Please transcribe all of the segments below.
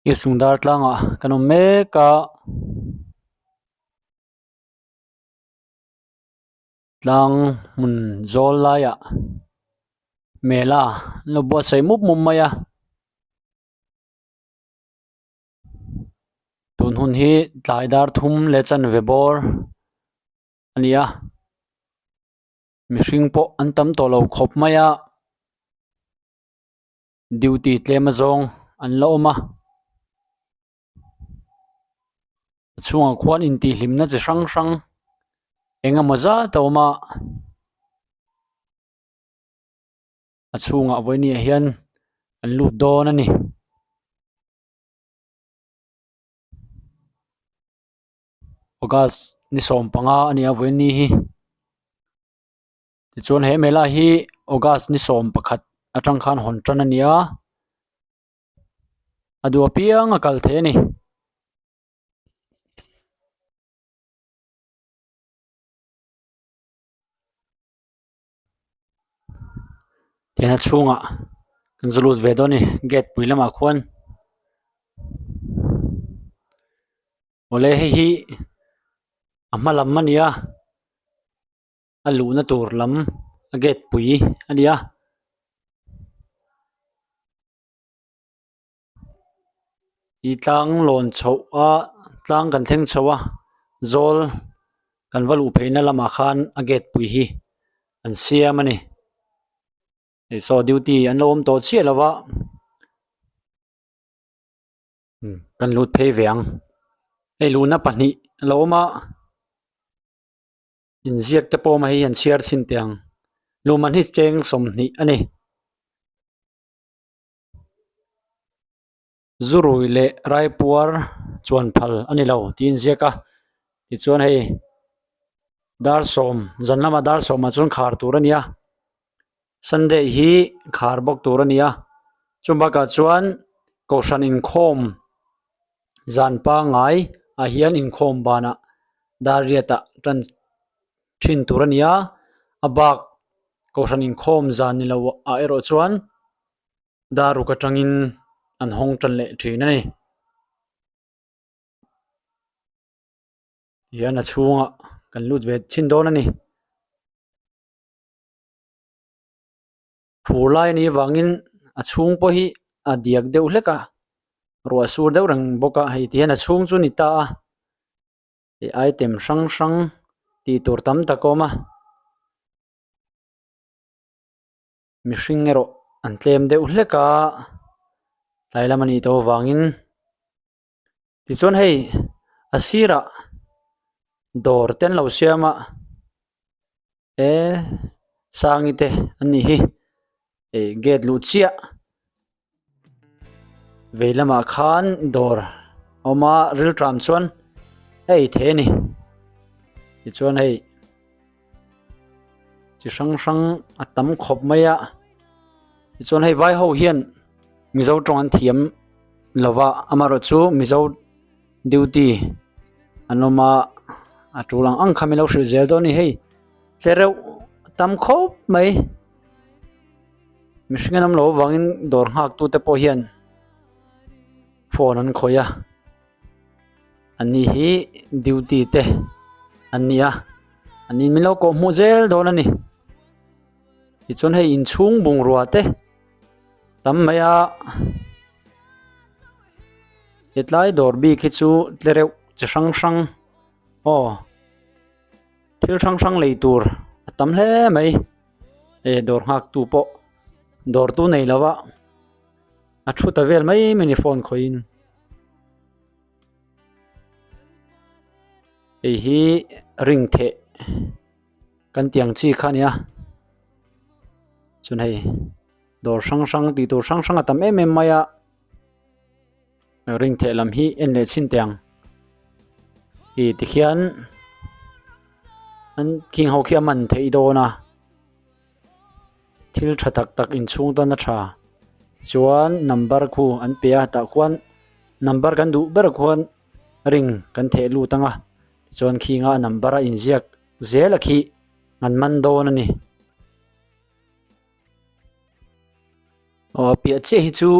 Isung dar tlangah kan awm mek a tlang hmun zawl laiah mela an lo buatsaih mup mup mai a tun hun hi tlai dar thum leh chanve bawr a ni a mihring pawh an tam tawh lo khawp mai a. Duty tlem azawng an la awm a a chhungah khuan intihhlimna chi hrang hrang eng emaw zat a awm a a chhungah vawiin ah hian an lut dawn a ni. August ni 15 a ni a vawiin ni hi. Tichuan he mela hi August ni 11 atang khan hawn tan a ni a a duh apiang a kal thei a ni. Tihian a chhungah kan zu lut ve dawn a ni gate pui lamah khuan awle hei hi a hma lam a ni a. A luhna tur lam a gate pui a ni a. Ih tlang lawn chhoh a tlang kan thleng chho a zawl kan va luh phei na lamah khan a gate pui hi an siam a ni. Hei saw duty an lo awm tawh chiah lo va kan lut phei ve ang. Hei luhna pahnih a lo awm a. Inziak te pawh hei an chhiar chhin teh ang. Luhman hi cheng 20 a ni. Zurui leh raipuar chuan phal a ni lo tih inziak a. Tichuan hei dar sawm zan lamah dar sawmah chuan khar tur a ni a. Sunday hi khar bawk tur a ni a. Chu bakah chuan kohhran inkhawm Zan pangai ah hian inkhawm banah dar riatah tan thin tur a ni a, a bak kohhran inkhawm zan ni lo ah erawh chuan dar ruk atangin an hawng tan leh thin a ni. Tihian a chhungah kan lut ve thin dawn a ni. Fur lai a nih avangin a chhung pawh hi a diak deuh hlek a ruah sur deuh reng bawk a hei ti hian a chhung chu a ni ta a ih item hrang hrang tih tur tam tak a awm a mihring erawh an tlem deuh hlek a tlai lam a nih tawh avangin tichuan hei a sirah dawr te an lo siam a e sangi te an nih hi ih gate luh chiah vei lamah khan dawr a awm a rilṭam chuan a ei thei a ni tichuan hei chi hrang hrang a tam khawp mai a tichuan hei vai ho hian mizo tawng an thiam lova amaherawhchu mizo duty an awm a a tul ang ang kha min lo hrilh zel dawn a ni hei tlereuh tam khawp mai mihring an awm loh avangin dawr nghak tu te pawh hian phone an khawih a an ni hi duty te an ni a an ni min lo kawh hmuh zel dawn a ni tichuan hei inchhung bungrua te tam mai a. Hetlai dawr bik hi chu tlereuh chi hrang hrang aw thil hrang hrang lei tur a tam hle mai eh dawr nghak tu pawh dawr tu nei lo a a thu ta vel mai mai a ni phone khawih in hei hi ring theh kan tih ang chi kha a ni a chuan hei. Dawr hrang hrang tih tur hrang hrang a tam em em mai a ring theh lam hi en leh chhin teh ang ih tikhian an khing ho khi a man theih dawn a thil tha tak tak inchhung tan a tha chuan number khu an pe a tah khuan number kan duh ber khuan ring kan theh lut ang a tichuan khinga a number a inziak zel a khi an man dawn a ni. Aw piah chiah hi chu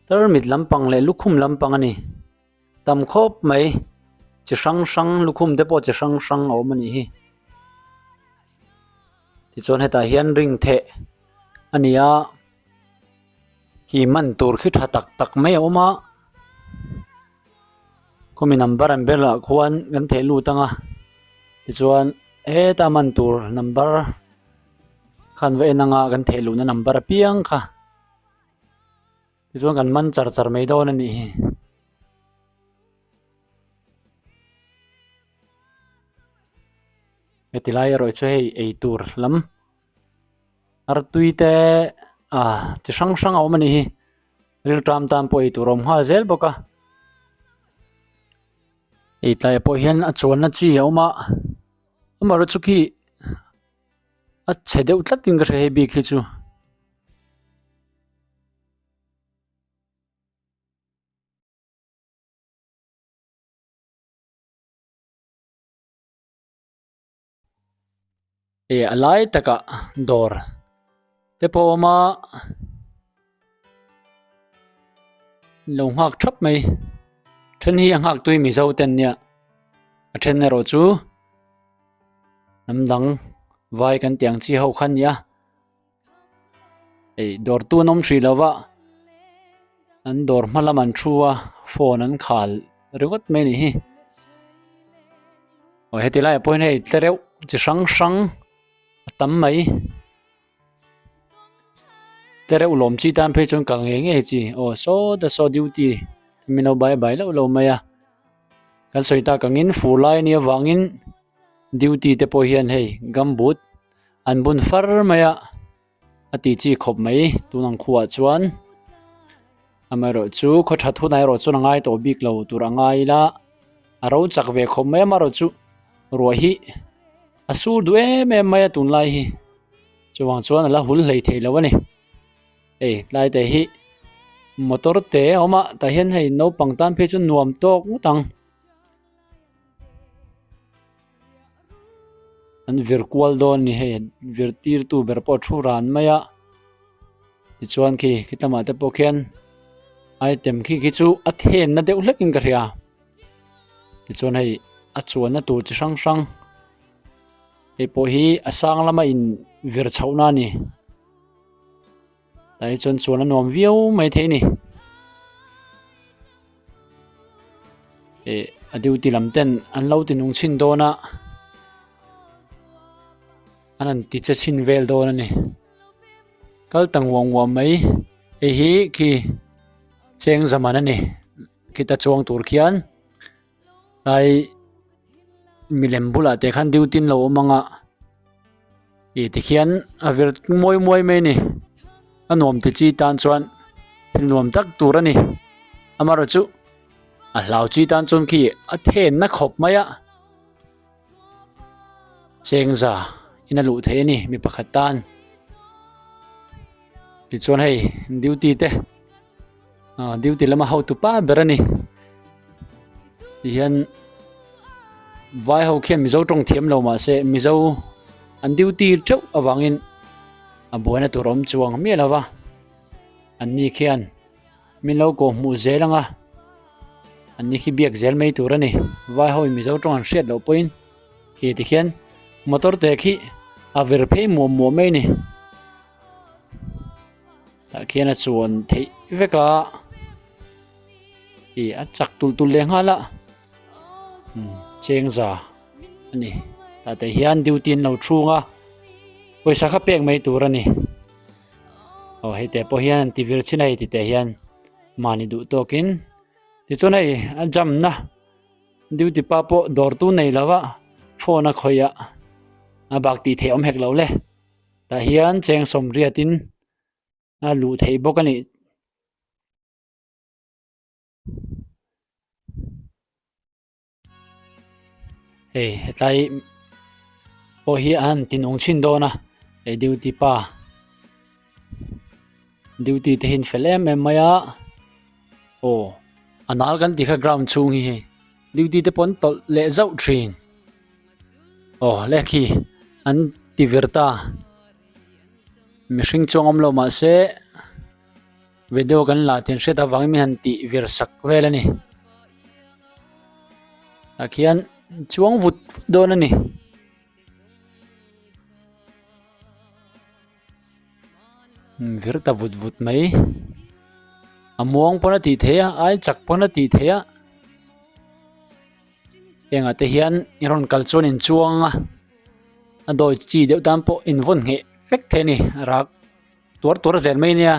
Tarmit lampang leh lukhum lampang a ni. Tam khawp mai chi hrang hrang lukhum te pawh chi hrang hrang a awm a nih hi. Tichuan hetah hian ring theh a ni a khi man tur khi tha tak tak mai a awm a khawmi number an ber lah khuan kan theh lut ang a tichuan heta man tur number khan va en anga kan theh luhna number apiang kha. Tichuan kan man char char mai dawn a nih hi. Heti lai erawh chu hei eitur lam artui te ah chi hrang hrang a awm a nih hi rilṭam tan pawh eitur a awm nghal zel bawk a ei tlaiah pawh hian a chuanna chi a awm a amaherawhchu khi a chhe deuh tlatin ka hria hei bik hi chu. Ih a lai takah dawr te pawh a awm a lo nghak thap mai then hi a nghak tui mizo te an nia a then erawh chu hnam dang vai kan tih ang chi ho kha an ni a. Ei dawr tu an awm hrih lo va an dawr hma lam an thu a phone an khal ringawt mai a nih hi aw heti laiah pawh hian hei tlereuh chi hrang hrang a tam mai tlereuh lawm chi tan phei chuan kal ngei ngei chi aw sawta saw duty min lo bai bai loh loh mai a kan sawi tak angin fur lai a nih avangin duty te pawh hian hei gumboot an bun far mai a a tih chi khawp mai tun ang khuaah chuan amaherawh chu khaw that hunah erawh chuan a ngai tawh bik lo tur a ngai ila a ro chak ve khawp mai amaherawh chu ruah hi a sur duh em em mai a tunlai hi chuvang chuan a la hul hlei thei lo a ni hei tlai te hi motor te a awm a tah hian hei naupang tan phei chu nuam tawk ngawt ang. An vir kual dawn a ni hei vir tir tu ber pawh a thu ran mai a tichuan khi khi lamah te pawh khian item khi khi chu a then na deuh hlek in ka hria tichuan hei a chuanna tur chi hrang hrang hei pawh hi a sang lama in vir chhoh na a ni. Tah hi chuan chuan a nuam viau mai thei a ni ih a duty lam ten an lo ti nung chhin dawn a an han ti che chhin vel dawn a ni kal ta nguah nguah mai hei hi khi cheng zaman a ni khita chuang tur khian tlai milem bulah te khan duty an lo awm ang a ih tikhian a vir muai muai mai a ni a nuam ti chi tan chuan thil nuam tak tur a ni amaherawh chu a hlau chi tan chuan khi a then na khawp mai a chengza in a luh theih a ni mi pakhat tan tichuan hei duty te ah duty lama hotu pa ber a ni ti hian vai ho khian mizo tawng thiam lo mahse mizo an duty teuh avangin a buaina tur awm chuang miah lo va an ni khian Min lo kawh hmuh zel ang a, an ni khi biak zel mai tur a ni. Vai ho in Mizo tawng an hriat loh pawhin khi ti khian motor te khi a vir phei muam muam mai a ni. Tah khian a chuan theih vek a, ih a chak tulh tulh leh nghal a, chengza a ni. Tah te hian duty an lo chhung a, pawisa kha pek mai tur a ni. Aw hei te pawh hian an ti vir chin a hei ti teh hian mahni duh tawkin tichuan hei a jam na duty pa pawh dawr tu nei lo a phone a khawih a a bak tih theih awm hek lo le tah hian cheng sawmriat in a luh theih bawk a ni. Hei hetlai pawh hi a han ti nung chhin dawn a hei duty pa duty te hi an fel em em mai a aw a nal kan tih kha ground chhung hi hei duty te pawh an tawlh leh zauh thin aw le khi an ti vir ta mihring chuang awm lo mahse. Video kan la tih an hriat avangin min han tih vir sak vel a ni. Tah khian chuang vut vut dawn a ni. Vir ta vut vut mai. A muang pawn a tih theih a, ai chak pawn a tih theih a. Hengah te hian i rawn kal chuan in chuang a, a dawi chi deuh tan pawh in vawn ngheh vek thei a ni rak tuar tuar zel mai nia.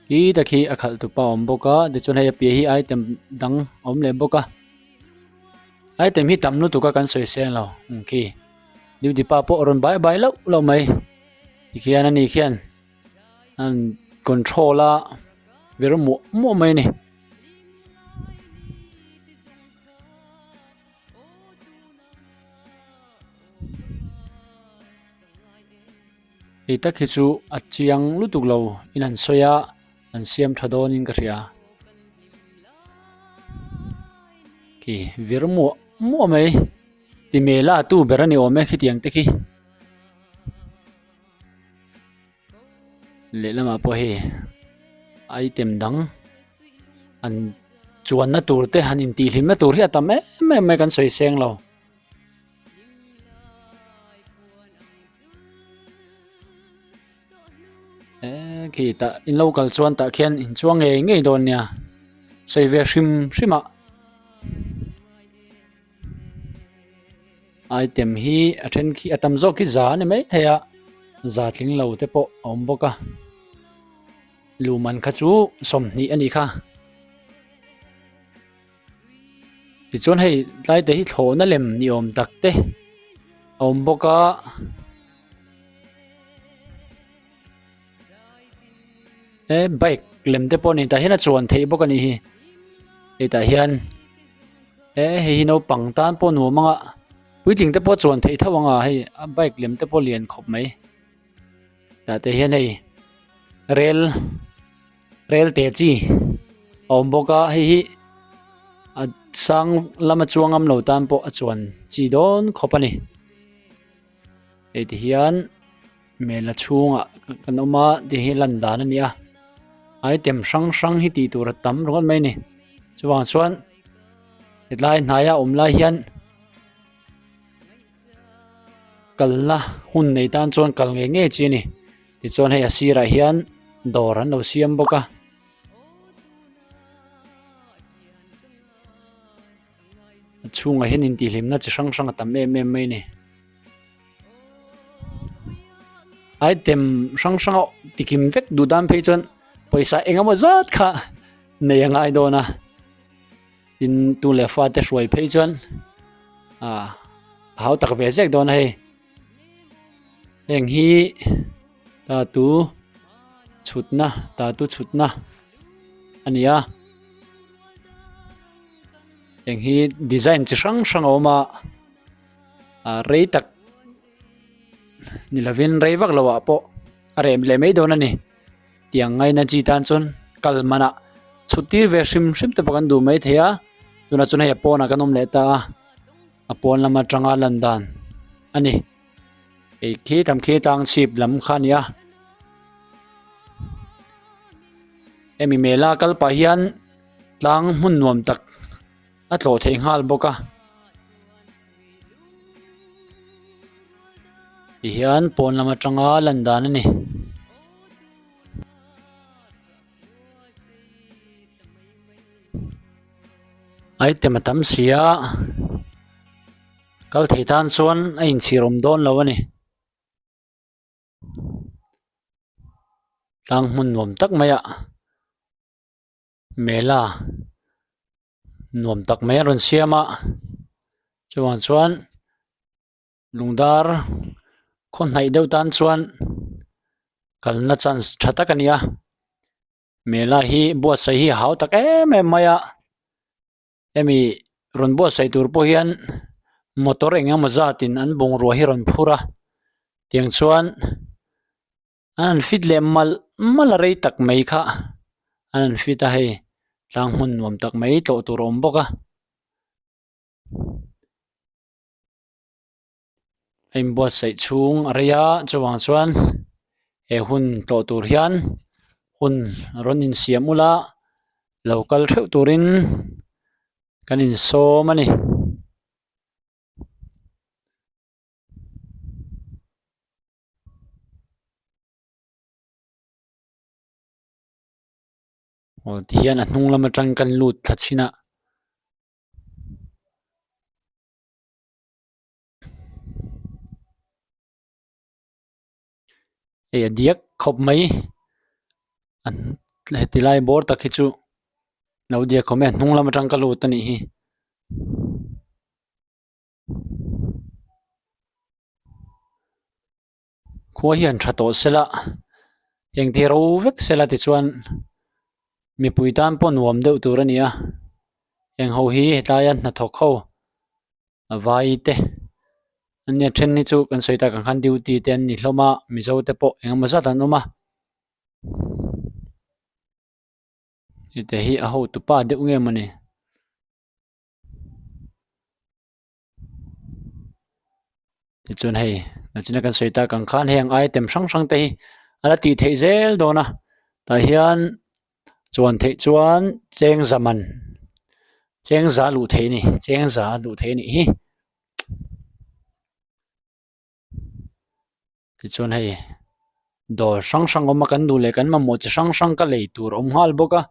Khi tak hi a khalh tupa a awm bawk a tichuan hei a piah hi item dang a awm leh bawk a item hi tam lutuk a kan sawi seng lo ang khi duty pa pawh a rawn bai bai loh loh mai tikhian ani khian. An control a vir muah muah mai a ni. Hei tak hi chu a chiang lutuk lo in an sawi a an siam tha dawn in ka hria khi vir muah muah mai ti mela tu ber a ni awm e khitiang te khi. Lehlamah pawh hei item dang an chuanna tur te han intihhlimna tur hi a tam em em mai kan sawi seng lo. Eee khi tah in lo kal chuan tah khian in chuang ngei ngei dawn nia sawi ve hrim hrim ah. Item hi a then khi a tam zawk hi za a ni mai thei a za tling lo te pawh a awm bawk a luhman kha chu 20 a nih kha tichuan hei tlai te hi thlawhna lem ni awm tak te a awm bawk a. He bike lem te pawh a ni tah hian a chuan theih bawk a nih hi hetah hian he hei hi naupang tan pawh nuam ang a puitling te pawh chuan theih tho ang a hei a bike lem te pawh lian khawp mai tah te hian hei rel rel te chi a awm bawk a hei hi a sang lama chuang ngam lo tan pawh a chuan chi dawn khawp a ni hei ti hian. Mela chhungah kan awm a tih hi lan dan a ni a item hrang hrang hi tih tur a tam ringawt mai a ni chuvang chuan hetlai hnaia awm lai hian kalna hun nei tan chuan kal ngei ngei chi a ni tichuan hei a sirah hian dawr an lo siam bawk a. A chhungah hian intihhlimna chi hrang hrang a tam em em mai a ni. Item hrang hrang a tikim vek duh dan phei chuan pawisa eng emaw zat kha nei a ngai dawn a tin tu leh fate hruai phei chuan ah a hau tak ve zek dawn a hei heng hi tatu chhutna tatu chhutna a ni a. Heng hi design chi hrang hrang a awm a ah rei tak ni lovin rei vak loh ah pawh a rem leh mai dawn a ni tiang ngaina chi tan chuan kal manah chhut tir ve hrim hrim te pawh kan duh mai thei a tunah chuan hei a pawnah kan awm leh ta a a pawn lam atanga lan dan a ni hei khi tham khi tlang chhip lam kha a ni a hemi mela kal pah hian. Tlang hmun nuam tak a tlawh theih nghal bawk a ti hian pawn lam atanga lan dan a ni. Item a tam si a kal thei tan chuan a inchhir awm dawn lo a ni. Tlang hmun nuam tak mai ah. Mela nuam tak mai a rawn siam a chuvang chuan lungdar khaw hnaih deuh tan chuan kalna chance tha tak a ni a mela hi buatsaih hi a hau tak em em mai a hemi rawn buatsaih tur pawh hian motor eng emaw zat in an bungrua hi rawn phur a tiang chuan. An han fit leh malh malh a rei tak mai kha an han fit a hei tlang hmun nuam tak mai tlawh tur a awm bawk a. A inbuatsaih chhung a rei a chuvang chuan he hun tlawh tur hian hun rawn insiam ula lo kal theuh turin kan insawm a ni. Aw tihian a hnung lam atang kan lut thla chhin a. Hei a diak khawp mai heti lai bawr tak hi chu lo diak khawp mai a hnung lam atang ka lut a nih hi. Khua hian tha tawh se la engti ro vek se la tichuan mipui tan pawh nuam deuh tur a ni a heng ho hi helaia hnathawk ho a vai te an nia then hi chu kan sawi tak ang khan duty te an ni hlawm a mizo te pawh eng emaw zat an awm a heti hi a hotupa deuh nge mawni. Tichuan hei nachina kan sawi tak ang khan heng item hrang hrang te hi a la tih theih zel dawn a tah hian chuan theih chuan cheng za man cheng za luh theih a ni cheng za luh theih a nih hi tichuan hei dawr hrang hrang awm a kan duh leh kan mamawh chi hrang hrang ka lei tur a awm nghal bawk a.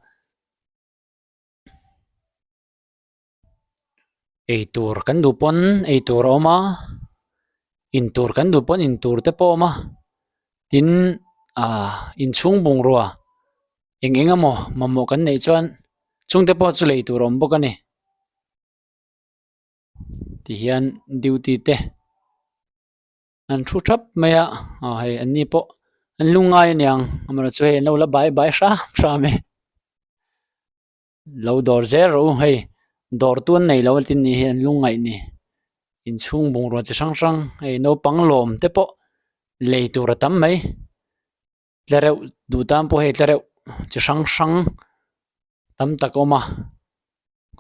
Eitur kan duh pawn eitur a awm a intur kan duh pawn intur te pawh a awm a tin ahh inchhung bungrua eng eng emaw mamawh kan neih chuan chungte pawh chu lei tur a awm bawk a ni tihian duty te an thu thap mai a aw hei an ni pawh an lungngai aniang amaherawhchu hei an lo la bai bai hram hram e. Lo dawr zel rawh u hei dawr tu an nei lo a tin nih hi an lungngaih ni inchhung bungrua chi hrang hrang hei naupang lawm te pawh lei tur a tam mai tlereuh duh tan pawh hei tlereuh chi hrang hrang tam tak a awm a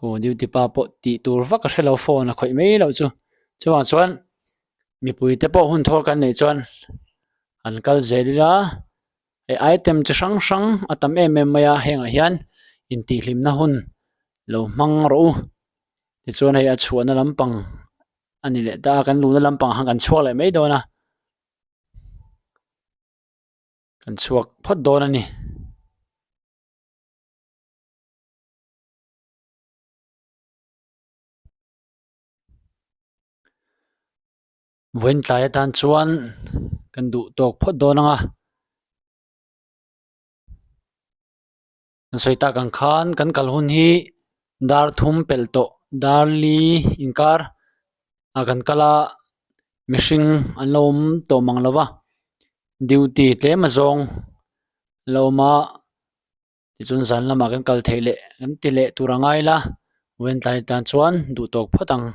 aw duty pa pawh tih tur vak a hrelo phone a khawih mai loh chu chuvang chuan mipui te pawh hun thawl kan neih chuan an kal zel ila. Hei item chi hrang hrang a tam em em mai a hengah hian intihhlimna hun lo hmang rawh u tichuan hei a chhuahna lampang a ni leh ta a kan luhna lampang ah khan kan chhuak leh mai dawn a kan chhuak phawt dawn a ni. Vawiin tlai atan chuan kan duh tawk phawt dawn ang a an sawi tak ang khan kan kal hun hi dar thum pelh tawh dar li inkar ah kan kal a mihring an lo awm tawh mang lo va duty tlem azawng a lo awm a tichuan zan lamah kan kal theih leh kan ti leh tur a ngai la vawiin tlai atan chuan duh tawk phawt ang.